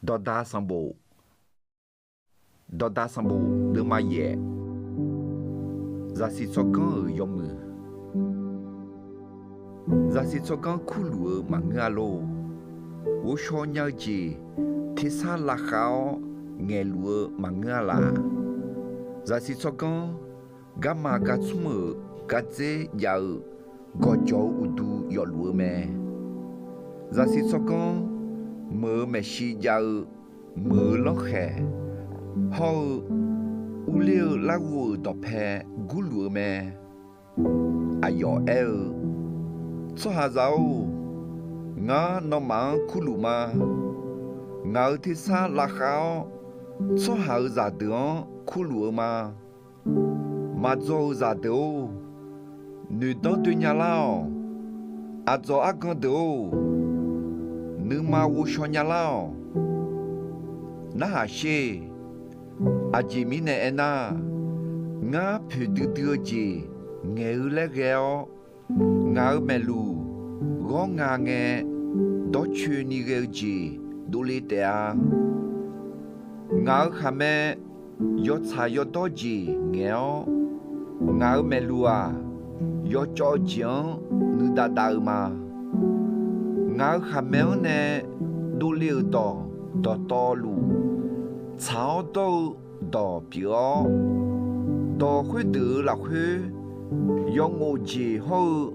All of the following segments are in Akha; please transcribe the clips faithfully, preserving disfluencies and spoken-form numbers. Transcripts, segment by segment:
Dawqdaq sanqbof, dawqdaq sanqbof deuvma yaef, zaqsiq tsawrganr-euq yawmuiq. Zaqsiq tsawrganr kurluf-eu maqngeur-a lor. Ghovshaw nya-eu jeq tersar lavkhav-awr ngaeqluf-eu maqngeur-a laq. Zaqsiq tsawrganr garma gar tsmr-euq gardzer jav-eu gawqjawq-eu uqdu yawfluf-eu mae. Zaqsiq tsawrganr meuq-eu maeqshi jav-eu meuq-eu lanrkhaeq hawr-eu urler-eu larghov-euq dawqpae gurluf-eu mae. Aqyawf aer-eu, Tsawrhaqzaq-or, ngar nawmaf-anr kurluf ma. Ngaq-euq tersar lavkhav-awr, tsawrhaq-euq zaqdeuq-anr kurluf-eu ma. Maqdzaw-euq zaqdeuq-or, noeqdanr doe nya lar-awq. Aqdzawq argan deuq-or, nuima ghovshaw nya lar-awq. Narhaq sher. Aqjeq mirnae aernar, ngar poeqdui dui-eu jeq ngaeq-eu laer ghae-awr, ngaq-euq maeqluq ghawr nga ngae dawrcoeni ghae-eu jeq dovle taef-a. Ngaq-euq khaqmae yawtsaq yawdawr jeq ngaeq-awr, ngaq-euq maeqluq-aq, yawcawv jeq-anr nuidav dav-eu ma. Ngaq-euq khaqmae-anr nae dovle-euq dawq dawqtawvluf, tsaq-awr dawr-eu dawq pyeuf-awr, dawq khoerdeuq-euq lafkhoer yawngov jeq hawr-eu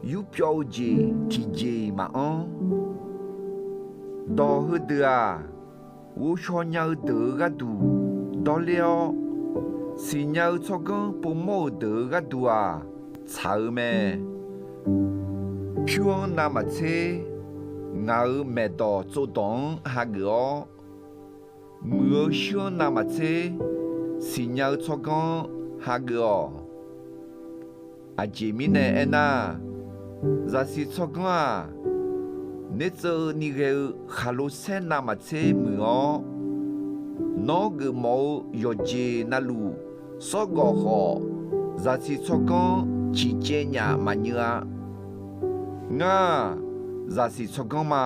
yurpyawv-eu jeq tiqjeq-iq maqanr. Dawq heudeuq-aq, ghovshaw nya-eu deuq-euq gharduq dawrler-awr, siqnya-eu tsawrganr povmawr-euq deuq-euq gharduq-aq, tsaq-eu mae. Pyur-anr navmaqtser ngaq-euq maeqdawq tsovdawq-anr hageuf-awr, muiq-eu shuir-anr navmaqtser siqnya-eu tsawrganr-anr hageuf-awq. Aqjeq mirnae aernar, zaqsiq tsawrganr-aq, nertseuvni ghae-eu khaqlo saer navmaqtser muiq-awr, nawr geufmawf-eu yawqjeq navluf sawrgawf khawf, zaqsiq tsawrganr ciqcaev nyaf maqnyeuv-a. Ngar-aq, zaqsiq tsawrganr ma.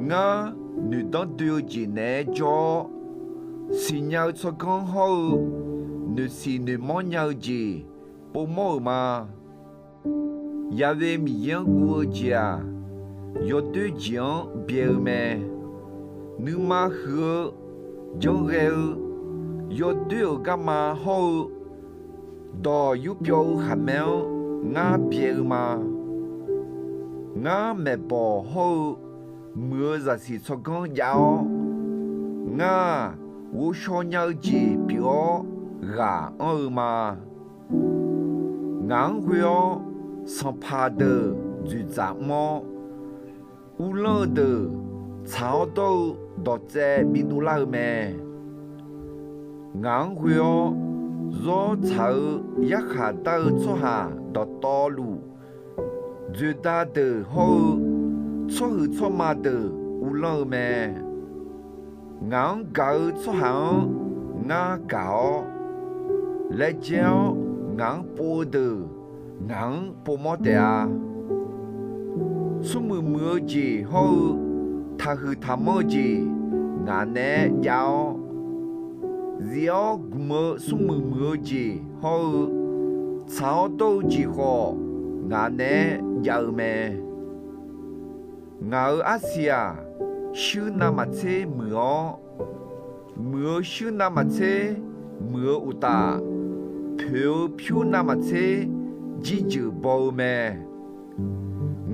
Ngar noeqdanr doe-eu jeq naeq-aer jawr-awr, siqnya-eu tsawrganr hawr-eu noeqsiq noeqmawr nya-eu jeq povmawr-euq ma. Yaqve Miqyaer-anr guv-eu jeq-aq, yawdoer jeq-anr byae-eu mae. Nuima huiq-eu, janrghae-eu, yawdoer-euq garma hawr-eu, dawq yurpyawv-eu khaqmae-anr ngar byae-eu ma. Ngar maeqbawq hawr-eu muiq-eu zaqsiq tsawrganr jav-awr, ngar-aq, ghovshaw nya-eu jeq pyeuf-awr ghaq anr-eu ma. Ngaq-anr ghoe-awr sanqpaq deuq dzoeqdzaq mr-awr, uvlanr-eu deuq tsaq-awr dawr-eu dawqtsaev bidov lar-eu mae. Ngaq-anr ghoe-awr zawr tsaq-eu yarkhaq dar-eu tsawrhaq dawqtawvluf, dzoeqda deuq hawr-eu tsawrhuiq tsawrma deuq uvlanr-eu mae. Ngaq-anr gaq-eu tsawrhaq-anr ngar gaq-awr, laejae-awr ngaq-anr pov-eu deuq ngaq-anr povmawr taef-a. Smrmuiq muiq-eu jeq hawr-eu taqhuiq taqmanr-eu jeq ngaq naeq-aer jav-awr, zif-awr gmq-eu smrmuiq muiq-eu jeq hawr-eu tsaq-awr dawr-eu jeq khawf, ngaq naeq-aer jav-eu mae. Ngaq-euq arsiq-aq, shuir navmaqtser muiq-awr, muiq-eu shuir navmaqtser muiq-eu uqtaf, poeq-eu pyur navmaqtser jirjeuq baw-eu mae.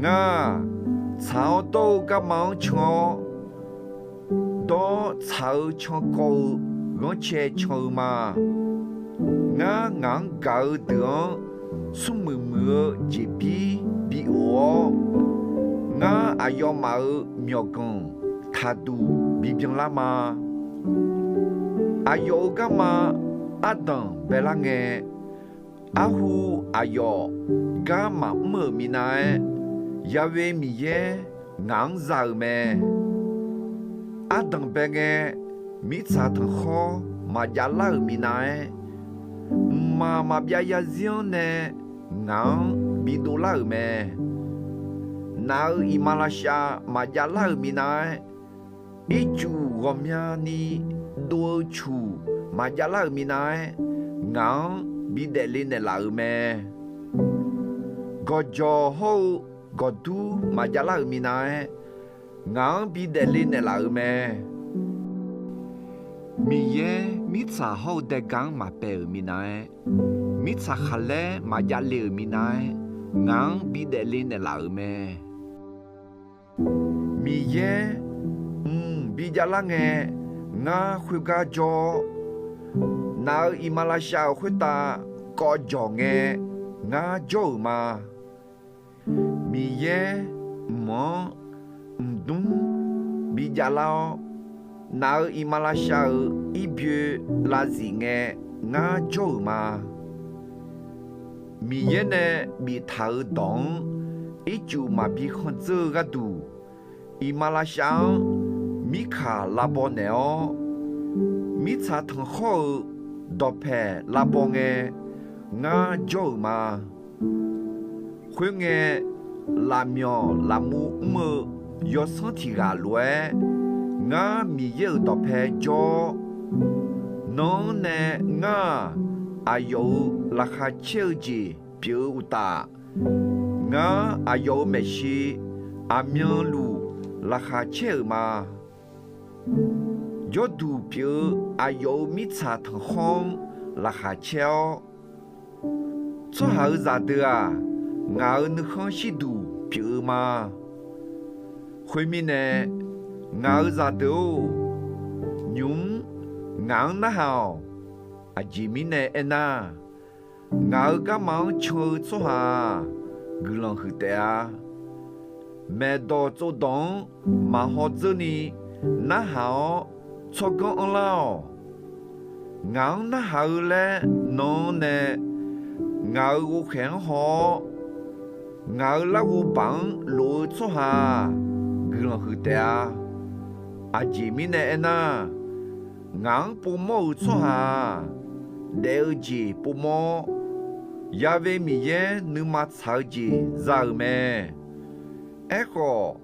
Ngar-aq, tsaq-awr dawr-eu garma-anr can-awr, dawr-awr tsaq-eu cankawv-eu ghanrcae can-eu ma. Ngar ngaq-anr gaq-eu deuq-anr smrmuiq muiq-eu jeqbir bi of-awr, ngar aqyawfmaf-euq myawqganq taqduq bibyan lar ma. Aqyawf-euq garma ardanq baelar ngae, arhu aqyawf gar maqmr-euq minav-aer, Yaqve Miqyaer ngaq-anr za-euq mae. Ardanq bae ngae, mirtsaq tanqkhawr maqjav lar-euq minav-aer, mqmaq maqbyav zarzir-anr nae ngaq-anr bidov lar-euq mae. Naf-euq iqmalavshav maqjav lar-euq minav-aer, Ircuf ghawqmyani dov-eu cuq maqjav lar-euq minav-aer, ngaq-anr bi daefle naeqlaf-euq mae. Gawqjawq hawr-eu gawqdur maqjav lar-euq minav-aer, ngaq-anr bi daefle naeqlaf-euq mae. Miqyaer mirtsaq hawr-eu daegar-anr maqpaeq-euq minav-aer, mirtsaq khaqlaer maqjav le-euq minav-aer, ngaq-anr bi daefle naeqlaf-euq mae. Miqyaer mq bi javlar ngae, ngar khoergar jawr-awr, naf-euq iqmalavshav-euq khoertav kawv jawq ngae, ngar jawr-euq ma. Miqyaer mq-anr mqdmr bi javlar-awr, naf-euq iqmalavshav-euq irbyoe lavzif ngae, ngar jawr-euq ma. Miqyaer nae biftaq-euq dawq-anr ircuf maqbi khanqdzeur-eu gharduq, iqmalavshav-anr mirkaq lavbaw naeq-awr, mirtsaq tanqkhawr-euq dawqpaeq lavbaw ngae, ngar jawr-euq ma. Khoerngae, lafmyawq lafmuv mr-eu yawsanr tiq ghaq lof-aer, ngar Miqyaer-euq dawqpae jawr-awr, nan-anr nae ngar-aq, aqyawf-euq laqkhaq caer-eu jeq pyeuf-eu uqtaf, ngar aqyawf-euq maeqshi aqmyanluf laqkhaq caer-euq ma. Jawrduq pyeuf-eu aqyawf-euq mirtsaq tanqkhawr-anr laqkhaq caer-awr, tsawrhaq-euq zaqdeuq-aq, ngaq-euq nuikhanr shirduq pyeuf-eu ma. Khoermirnae, ngaq-euq zaqdeuq-or, nymq-mr ngaq-anr narhaq-awq. Aqjeq mirnae aernar, ngaq-euq garma-anr can-eu tsawrhaq-aq, guiqlanq huiq taef-a. Maeqdawq tsovdawq-anr maqhaw dzeurni narhaq-awr tsawrganr anrlar-awq. Ngaq-anr narhaq-eu laer nan-anr nae ngaq-euq ghovkhaeq-anr haw-awr, ngaq-euq larghov baq-anr lof-eu tsawrhaq-aq, guiqlanq huiq taef-a. Aqjeq mirnae aernar, ngaq-anr povmawr-euq tsawrhaq-aq, daef-eu jeq povmawr-awr, Ya've Miqyaer nuima tsaq-eu jeq za-euq mae. Aerkhawf,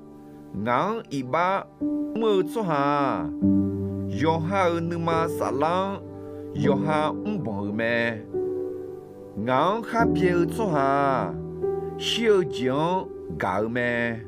ngaq-anr iqbax mr-eu tsawrhaq-aq, yawqha-euq nuima saflar-anr yawqha mrbanq-euq mae. Ngaq-anr khar byae-eu tsawrhaq-aq, shir-eu jeq-anr gaq-eu mae.